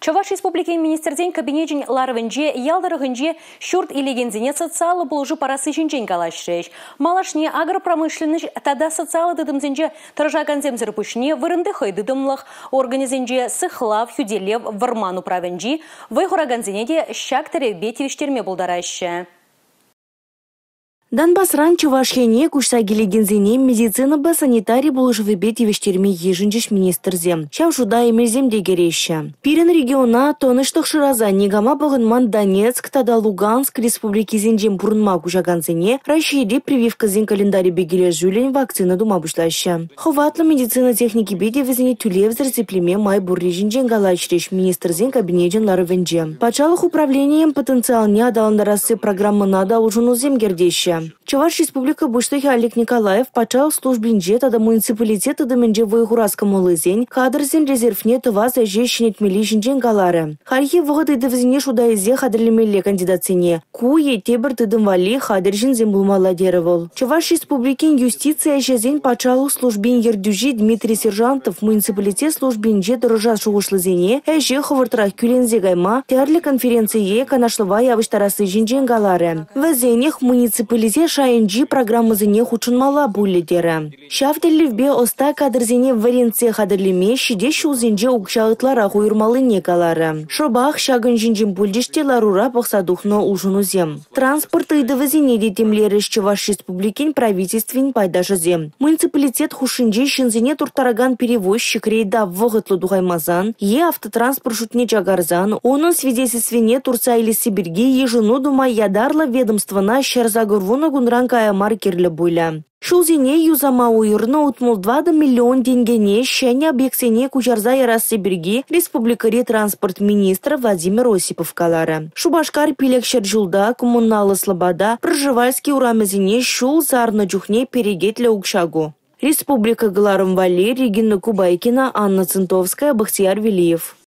Чӑваш Республикин Министрсен Кабинечӗн ларӑвӗнче ял тӑрӑхӗнче ҫурт илекенсене социаллӑ пулӑшу парасси ҫинчен калаҫрӗҫ. Малашне агропромышленноҫ тата социаллӑ тытӑмсенче тӑрӑшакансемсӗр пуҫне вырӑнти хӑй тытӑмлӑх органӗсенче сыхлав, хӳтӗлев, вӑрман управӗнчи вӑй хуракансене те ҫак тӗревпе тивӗҫтерме пултараҫҫӗ. Донбасран Чӑваш Ене куҫса килекенсене медицинӑпа санитари пулӑшӑвӗпе тивӗҫтерме йышӑнчӗҫ министрсем. Ҫав шута эмелсем те кӗреҫҫӗ. Пирӗн региона тӑнӑҫлӑх шыраса никама пӑхӑнман Донецк тата Луганск республикисенчен пурӑнма куҫакансене Раҫҫейри прививкӑсен календарӗпе килӗшӳллӗн вакцина тума пуҫлаҫҫӗ. Хӑватлӑ медицина техникипе те вӗсене тӳлевсӗр сиплеме май пурри ҫинчен калаҫрӗҫ Министрсен Кабинечӗн ларӑвӗнче. Патшалӑх управленийӗн потенциалне аталантарасси программӑна та улшӑнусем кӗртеҫҫӗ. Чӑваш Республика Пуҫлӑхӗ Олег Николаев патшалӑх службинче тата муниципалитет тытӑмӗнче вӑй хурас кӑмӑллисен кадрсен резервне тӑвас ӗҫе ҫӗнетмелли ҫинчен каларӗ. Хальхи вӑхӑт ыйтӑвӗсене шута илсе хатӗрлемелле кандидатсене. Ку е тепӗр тытӑм валли хатӗр ҫынсем пулмалла терӗ вӑл. Чӑваш Республикин юстици ӗҫӗсен патшалӑх службин ертӳҫи Дмитрий Сержантов муниципалитет службинче тӑрӑшас шухӑшлисене ӗҫе хӑвӑртрах кӳлӗнсе кайма тӗрлӗ конференцие, канашлӑва явӑҫтарасси ҫинчен каларӗ. Вӗсенех муниципалитет шайӗнчи программӑсене хутшӑнмалла пулӗ терӗ. Ҫав тӗллевпе ӑста кадрсене вӗрентсе хатӗрлеме ҫитес ҫулсенче укҫа ытларах уйӑрмаллине каларӗ. Шӑпах ҫакӑн ҫинчен пулчӗҫ те ларура пӑхса тухнӑ улшӑнусем. Транспорт ыйтӑвӗсене те тимлерӗҫ Чӑваш Республикин Правительствин пайташӗсем. Муниципалитет хушшинче ҫынсене турттаракан перевозчик рейда вӑхӑтлӑ тухаймасан е автотранспорт шутне чакарсан унӑн свидетельствине туртса илесси пирки йышӑну тума ятарлӑ ведомствӑна 180 кунран кая мар кирлӗ пулӗ. Ҫулсене юсама уйӑрнӑ 64 миллион тенкӗне ҫӗнӗ объектсене куҫарса ярасси пирки республикӑри транспорт министрӗ Владимир Осипов каларӗ. Шупашкар 500 ҫулта, Коммуналлӑ Слобода, Пржевальский урамӗсене ҫул сарнӑ чухне перекетлӗ укҫа ку. Республика кӑларӑм валли Регина Кубайкина, Анна Цинтовская, Бахтияр Велиев.